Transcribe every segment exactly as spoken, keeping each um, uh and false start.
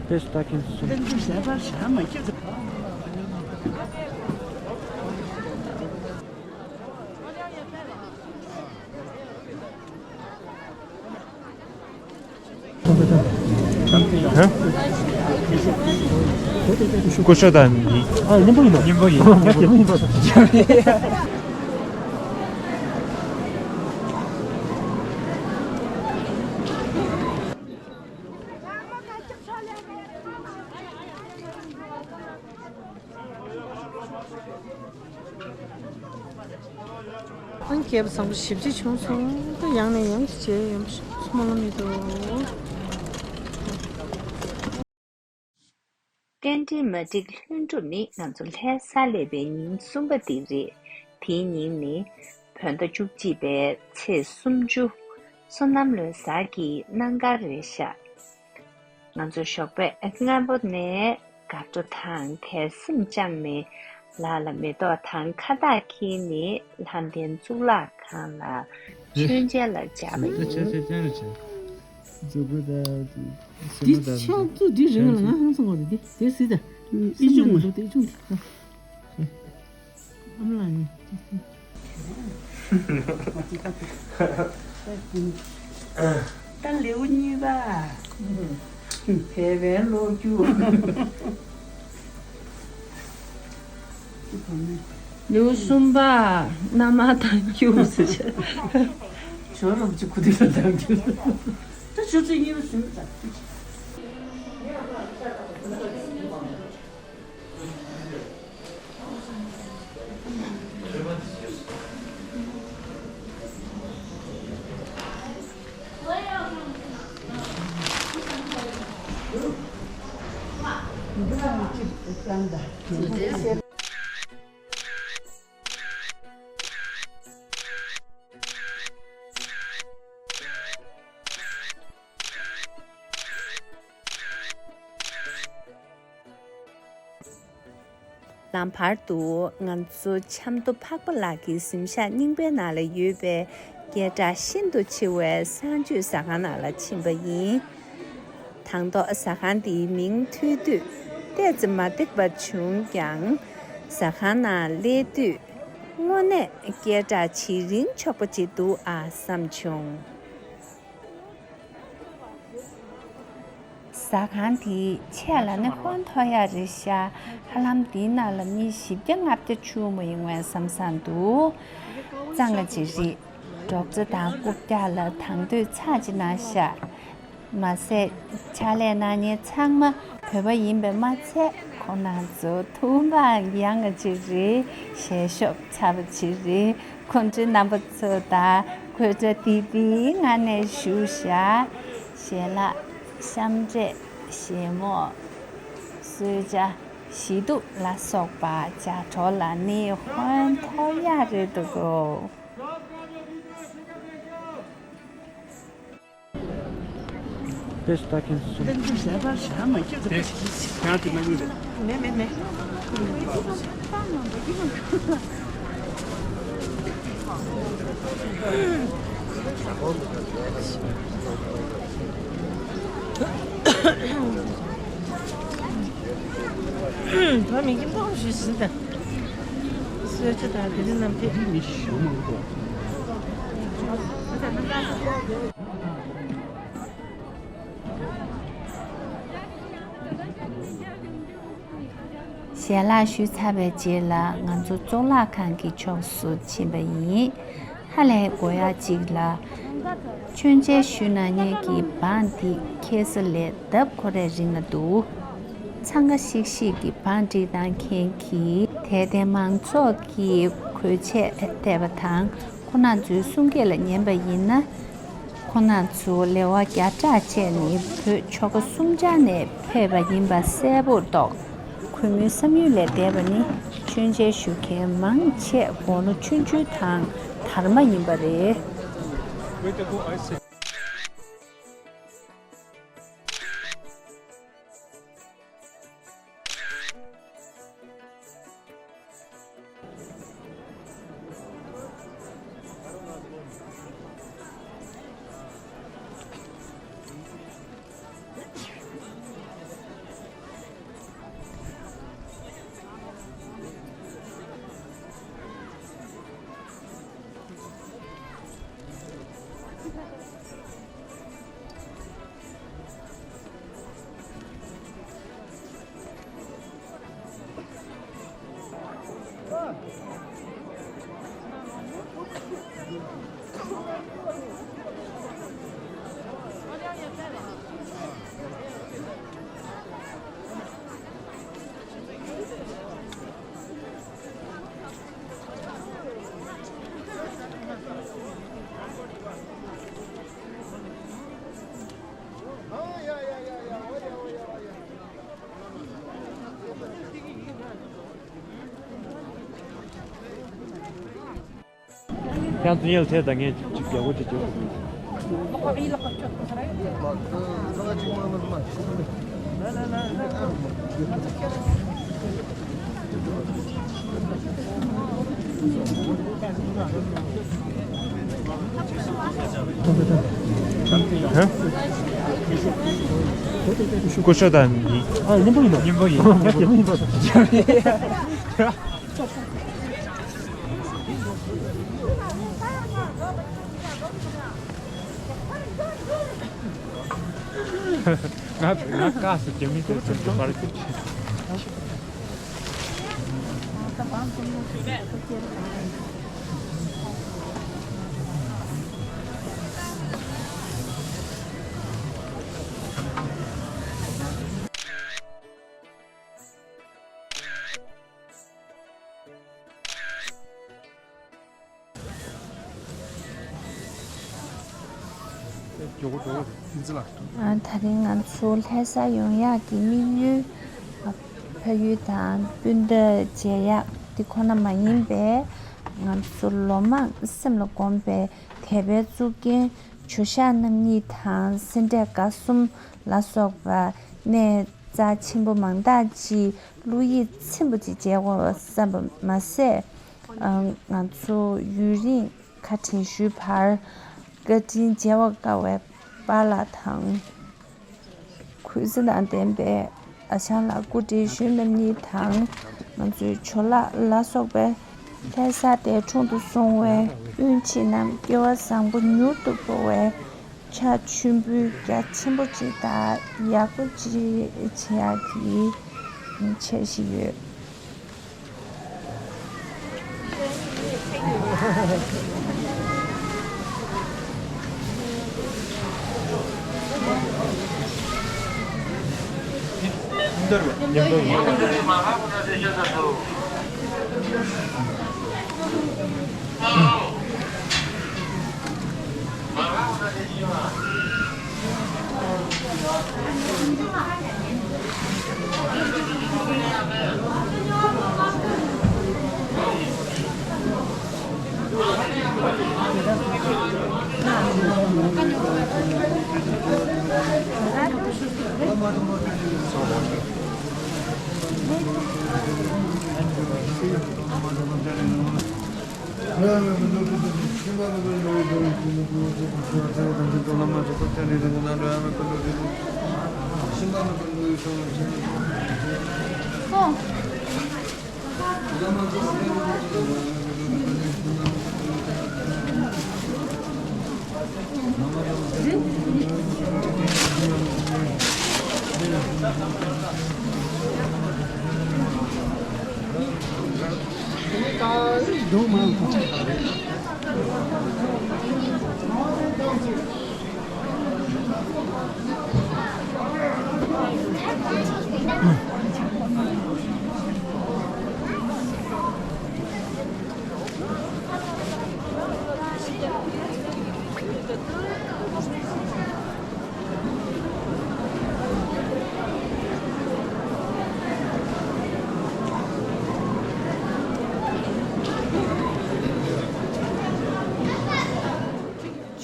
དེ་ལྟ་མཁན་སུ། སྐུ་ཞབས་དང་ཡིན། ཨ། སྙིང་པོ་ཡིན་པ། སྙིང་པོ་ཡིན། ཡ། སྙིང་པོ་ཡིན་པ། ཨང་། རྒྱལ་པོ་བཟང་པོ་ཞེ་པོ་ཅིག་བྱུང་སོང་། ད་ཡང་ནས་ཡང་གི་མཇལ་ཡོང་སྨོན་ལམ་ཡོད་དོ། རྟེན་འབྲེལ་མ་འགྲིག་ལྷུན་གྲུབ་ནི་ང་ཚོ་ལྷ་ས་སླེབས་པའི་ཉིན་གསུམ་པ་དེ་རེད། དེའི་ཉིན་ནི་བོད་ཟླ་བཅུ་གཅིག་པའི་ཚེས་སུམ་ཅུ། སོ་ནམ་ལོའི་གཟའ་གི་གནའ་མཁར་རེད་ཤག་ང་ཚོ་ཞོགས་པ་སྔ་པོ་ནས་དགའ་སྤྲོ་དང་དད་སེམས་བཅངས་ནས། ལག་ལ་མེ་ཏོག་དང་ཁ་བཏགས་འཁྱེར་ནས་ལྷ་ལྡན་གཙུག་ལག་ཁང་ལ་མཆོད་མཇལ་ལ་བཅར་བ་ཡིན། འདི་ཕྱག་བཙུགས་འདི་རིང་ལ་ང་ཧང་སང་བ་རེད། འདི་དེ་སྲིད་ད། ཨི་ཅུང་མ། ཨི་ཅུང་དེ། ཨ་མ་ལགས་ནི། ད་ལེའུ་གཉིས་པ། འཕེལ་བའི་ལོ་རྒྱུས། ལེའུ་གསུམ་པ། མནའ་མ་དང་སྐྱུག་ཟེར་བྱས། ཇོ་རོབ་ཅིག་ཁུ་དུ་ལ་དང་རྒྱུ། ད་ཆུ་ཚོད་གཉིས་པ་ཟིན་པ་དང་། ལམ་བར་དུ་ང་ཚོ་ཆབ་མདོ་འཕགས་པ་ལགས་ཀྱི་གཟིམ་ཤག་རྙིང་པའི་ནང་ལ་ཡོད་པའི་སྐད་གྲགས་ཤིན་ཏུ་ཆེ་བའི་གསང་སྤྱོད་ཟ་ཁང་ནང་ལ་ཕྱིན་པ་ཡིན། དང་ཐོག་ཟ་ཁང་འདིའི་མིང་ཐོས་དུས་ཏོག་ཙམ་མ་འདོད་པ་བྱུང་ཀྱང་། ཟ་ཁང་ནང་སླེབས་དུས་དངོས་གནས་སྐད་གྲགས་བྱེད་རིན་ཆོག་པ་ཅིག་འདུག་ཨ་བསམ་བྱུང་། ཟ་ཁང་དེའི་ཆས་ལ་ནི་ཧོན་ཐོ་ཡ་རེད་ཤག་ཧ་ལམ་དེའི་ནང་ལ་མི་བཞི་བརྒྱ་ལྔ་བརྒྱ་བཅུག་མ་ཡོང་བས་བསམ་བསམ་འདུག་གཙང་ང་ཅིག་རེད། འབྲོག་རྩེ་དང་རྐུབ་བཀྱག་ལ་དང་དོད་ཚ་ཅིག་གནང་ཤག་མ་ཟད་ཕྱག་ལས་གནང་མཁན་ཚང་མ་བོད་པ་ཡིན་པས་མ་ཚད། ཁོང་རྣམ་ཚོ་ཐུགས་འཕང་ཡངས་པ་ཅིག་རེད། ཞལ་ཤོབ་ཚ་པོ་ཅིག་རེད། ཁོང་ཚོའི་རྣམ་པ་ཚོ་དང་གོས་འདྲ་ལྡིར་ལྡིར་ངང་ནས་བཞུགས་ཤག་ཞལ་ལག་གཤམ་འབྲས་བཞེས་མོ། གསོལ་ཇ། བཞེས་དུག་ལ་སོགས་པ་ཇ་གྲོགས་ལ་ནི་ཧོན་ཐོ་ཡ་རེད་འདུག་གོ། དེ་ལྟ་མཁན་སུ། དེ་ཡང་དེ་མ་ཡིན་པས། མེད་མེད་མེད། ད་མི་ཁྱིམ་ཐོག་ཞུས་ཟིན་ད། གསོལ་ཇ་དང་དེ་རིང་རྣམས་ཕེབས། ཞལ་ལག་ཞུས་ཚར་བའི་རྗེས་ལ་ང་ཚོ་གཙུག་ལག་ཁང་གི་ཕྱོགས་སུ་ཕྱིན་པ་ཡིན། ཧ་ལས་དགོས་ཡག་ཅིག་ལ། མཆོད་མཇལ་ཞུ་གནང་མཁན་གྱི་བང་འདི་ཁེ་ས་ལས་ལྡབ་ཁོ་རའི་རིང་ལ་འདུག་འཚང་ཁ་ཤིག་ཤིག་གི་བང་སྒྲིག་གནང་མཁན་གྱིས་དད་ལྡན་མང་ཚོགས་ཀྱི་གོས་ཆས་སྟེར་བ་དང་། ཁོང་རྣམ་ཚོའི་གསུང་སྐད་ལ་ཉན་པ་ཡིན་ན། ཁོང་རྣམ་ཚོ་ལེ་དབར་བརྒྱ་ཕྲག་བཅད་ནས་བོད་ཆོལ་ཁ་གསུམ་ཆར་ནས་ཕེབས་པ་ཡིན་པ་གསལ་པོར་རྟོགས། གུས་མོའི་བསམ་ཡུལ་ལས་འདས་པ་ནི། མཆོད་མཇལ་ཞུ་མཁན་མང་ཆེ་དགུང་ལོ་ཆུང་ཆུང་དང་དར་མ་ཡིན་པ་རེད། ཡང་དུ་ཉལ་ཐེ་ད་ངས་ཅིག་རྒྱག་གོ་དེ་ཅིག་སྐུ་ཞབས་དང་ཡིན། ཨ་ཉིན་པོ་ཡིན་པ། ཉིན་པོ་ཡིན། ང་རྒྱལ་མོ་ཡིན་པ། ང་ང་ཀ་སུ་རྒྱ་མི་དེ་ཚོ་འདི་པར་ཅིག་ད་རིང་ང་ཚོ་ལྷ་ས་ཡོང་ཡག་གི་དམིགས་ཡུལ། ཕ་ཡུལ་དང་སྤུན་ཟླ་མཇལ་ཡག་འདི་ཁོ་ན་མ་ཡིན་པས། ང་ཚོ་ལོ་མང་སེམས་ལ་སྒོམ་པའི་དད་པའི་གཙུག་རྒྱན་ཇོ་ཤཱཀ་རྣམ་གཉིས་དང་སེ་འབྲས་དགའ་གསུམ་ལ་སོགས་པ་གནས་རྩ་ཆེན་པོ་མང་དག་ཅིག་བློ་ཡིད་ཚིམ་པོ་ཅིག་མཇལ་དགོས་བསམ་པ་མ་ཟད། ང་ཚོ་ཡུན་རིང་ཁ་བྲལ་ཞུས་བར་བཀའ་དྲིན་མཇལ་བར་དཀའ་བའི་པཱ་ལགས་དང་། གུས་བརྩི་དང་ལྡན་པའི་ཨ་ཞང་ལགས་སྐུ་བགྲེས་གཞོན་རྣམ་གཉིས་དང་། ང་ཚོའི་ཇོ་ལགས་ལ་སོགས་པའི་ལྷ་སར་འདས་གྲོངས་སུ་སོང་བའི་དབུ་འབྱེད་རྣམས་སྐལ་བ་བཟང་པོ་མྱུར་དུ་འཕོ་བའི་ཕྱག་མཆོད་འབུལ་རྒྱ་ཆེན་པོ་ཅིག་དང་ཡག་པོ་ཅིག་བྱེད་ཡག་གི་འཆར་གཞི་ཡོད།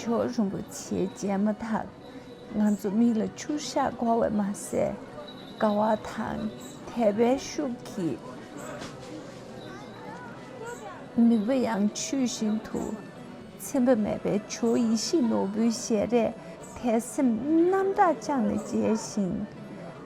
ཇོ་བོ་རིན་པོ་ཆེ་མཇལ་མ་ཐག་ང་ཚོ་མིག་ལ་ཆུ་ཤར་འཁོར་བས་མ་ཟད། དགའ་བ་དང་དད་པའི་ཤུགས་ཀྱིས། ནུས་པ་ཡང་ཆུ་བཞིན་དུ། ཚིམ་པ་མེད་པའི་ཇོ་ཡེ་ཤེས་ནོར་བུའི་ཞལ་རས་དད་སེམས་རྣམ་དག་བཅངས་ནས་མཇལ་ཞིང་།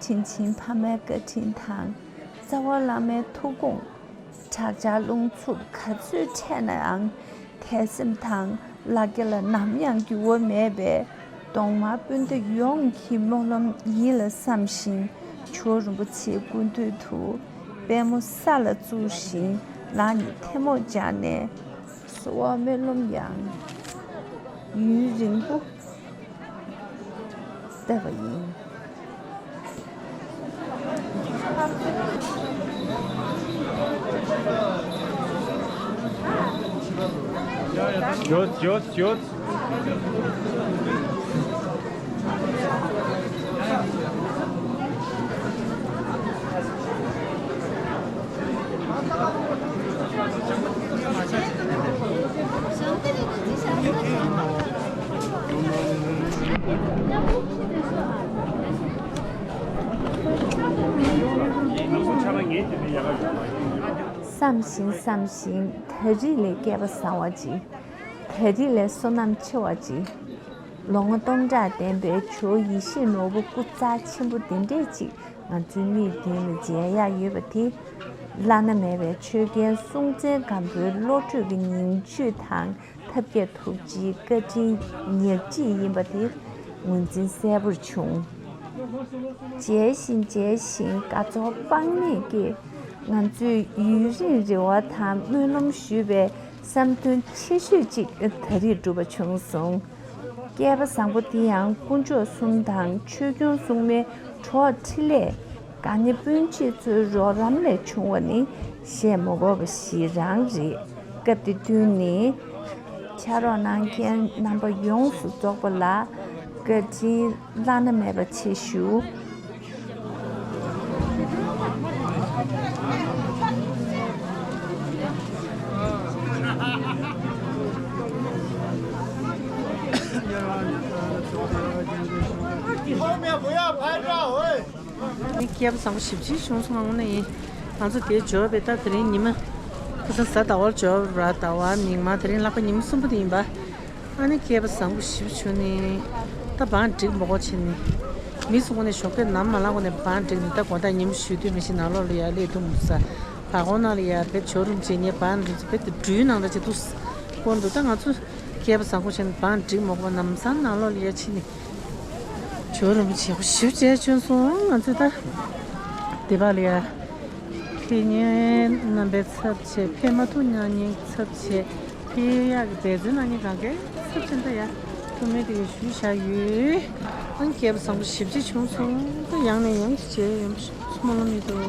དྲིན་ཆེན་ཕ་མའི་བཀའ་དྲིན་དང་། རྩ་བ་བླ་མའི་ཐུགས་དགོངས། དྲག་ཆར་རླུང་འཚུབ་ག་ཚོད་འཕྲད་ན་ཡང་། དད་སེམས་དང་ལ་རྒྱ་ལ་ནམ་ཡང་འགྱུར་བ་མེད་པས། གདོང་དམར་སྤུན་ཟླ་ཡོངས་ཀྱི་སྨོན་ལམ་ཡིད་ལ་བསམ་ཞིང་། ཇོ་བོ་རིན་པོ་ཆེའི་སྐུ་མདུན་དུ་པད་མོ་ས་ལ་བཙུགས་ཤིང་ལག་གཉིས་ཐལ་མོ་སྦྱར་ནས། གསོལ་བ་སྨོན་ལམ་ཡང་ཡུན་རིང་པོ་བཏབ་པ་ཡིན། ཡོད་ཡོད་ཡོད། བསམ་བཞིན་བསམ་བཞིན་ད་རེས་ལས་སྐལ་པ་བཟང་བ་ཅིག་ད་རེས་ལས་བསོད་ནམས་ཆེ་བ་ཅིག་ལོ་ངོ་སྟོང་ཕྲག་ལྡན་པའི་ཇོ་བོ་ཡིད་བཞིན་ནོར་བུ་སྐུ་རྩ་ཆེན་པོ་འདི་འདྲས་ཅིག་ང་ཚོའི་མིག་མདུན་ལ་མཇལ་ཡག་ཡོད་པ་དེ། བླ་ན་མེད་པའི་ཆོས་རྒྱལ་སྲོང་བཙན་སྒམ་པོའི་བློ་གྲོས་ཀྱི་ཉིང་བཅུད་དང་། ཐབས་མཁས་ཐུགས་རྗེའི་བཀའ་དྲིན་ཉག་གཅིག་ཡིན་པ་དེ་ངོས་འཛིན་གསལ་པོར་བྱུང་། མཇལ་བཞིན་མཇལ་བཞིན་དགའ་ཚོར་དཔག་མེད་སྐྱེས། ང་ཚོས་ཡུན་རིང་རེ་བ་དང་སྨོན་ལམ་ཞུས་པའི་བསམ་དོན་ཆེ་ཤོས་ཅིག་ད་རེས་འགྲུབ་པ་བྱུང་སོང་། བསྐལ་པ་བཟང་པོ་འདི་ཡང་དཀོན་མཆོག་གསུམ་དང་ཆོས་སྐྱོང་སྲུང་མའི་གྲོགས་འཕྲིན་ལས། དགའ་ཉེ་སྤུན་མཆེད་ཚོའི་རོགས་རམ་ལས་བྱུང་བ་ནི་བཤད་མ་དགོས་པ་ཞིག་རང་རེད། སྐབས་དེ་བསྟུན་ནས་ཕྱག་རོགས་གནང་མཁན་རྣམ་པ་ཡོངས་སུ་རྫོགས་པ་ལ་བཀའ་དྲིན་བླ་ན་མེད་པ་ཆེ་ཞུ།后面不要拍照，喂。 ནི་སྐལ་པ་བཟང་པོ་ཞེ་པོ་ཅིག་བྱུང་སོང་། ང་དངོས་གནས་ཡིན། ང་ཚོ་དེ་འབྱོར་བའི་ད་དེ་རིང་ཉི་མ། ཁ་སང་གཟའ་ཟླ་བར་འབྱོར་བ་ར། ཟླ་བ་མིག་དམར་དེ་རིང་ལྷག་པ་ཉི་མ་གསུམ་པ་དེ་ཡིན་པ། ཨ་ནི་སྐལ་པ་བཟང་པོ་ཞེ་པོ་བྱུང་ནི། ད་བང་སྒྲིག་མ་དགོས་བྱས་ནི། མི་ཚོ་དངོས་གནས་ཞོགས་ཀས་ནམ་མ་ལངས་གོང་ནས་བང་སྒྲིག་ནི། ད་དགོང་དག་ཉི་མ་གཞུག་དུས་མི་ཤེས་ནང་ལོགས་ལ་ཡར་སླེབས་འདུག་མི་ས། བར་ཁོང་ནང་ལ་ཡར་བེད་ཇོ་རུ་བྱས་ནས་བང་སྒྲིག་ཚོ་བེད་དུ་འགྲུལ་ནང་ལ་བྱེད་འདུག་སྐོར་འདུག་ད་ང་ཚོ་སྐལ་པ་བཟང་པོ་བྱས་ནི་བང་སྒྲིག་མ་དགོས་པ་ནམ་སང་ནང་ལོགས་ལ་ཡར་ཕྱིན་ནི། ཇོ་རིན་པོ་ཆེ་ཞེ་པོ་ཅིག་བྱོན་སོང་། ང་ཚོས་ད་སྡེ་པ་ལ་ཡ། ཕེབས་མཁན་རྣམ་པའི་ཚབ་བྱས། ཕེབས་མ་ཐུབ་མྱངས་མཁན་ཚབ་བྱས། ཕེབས་ཡག་གི་འབད་བརྩོན་གནང་མཁན་གང་གའི་ཚབ་བྱས་ད་ཡ། ཐུགས་སྨོན་དེ་ག་ཞུས་བཞག་ཡོད། ཨང་། སྐལ་པ་བཟང་པོ་ཞེ་པོ་ཅིག་བྱུང་སོང་། ད་ཡང་ནས་ཡང་དུ་མཇལ་ཡོང་ཚོད་མ་ལོ་མི་འདུག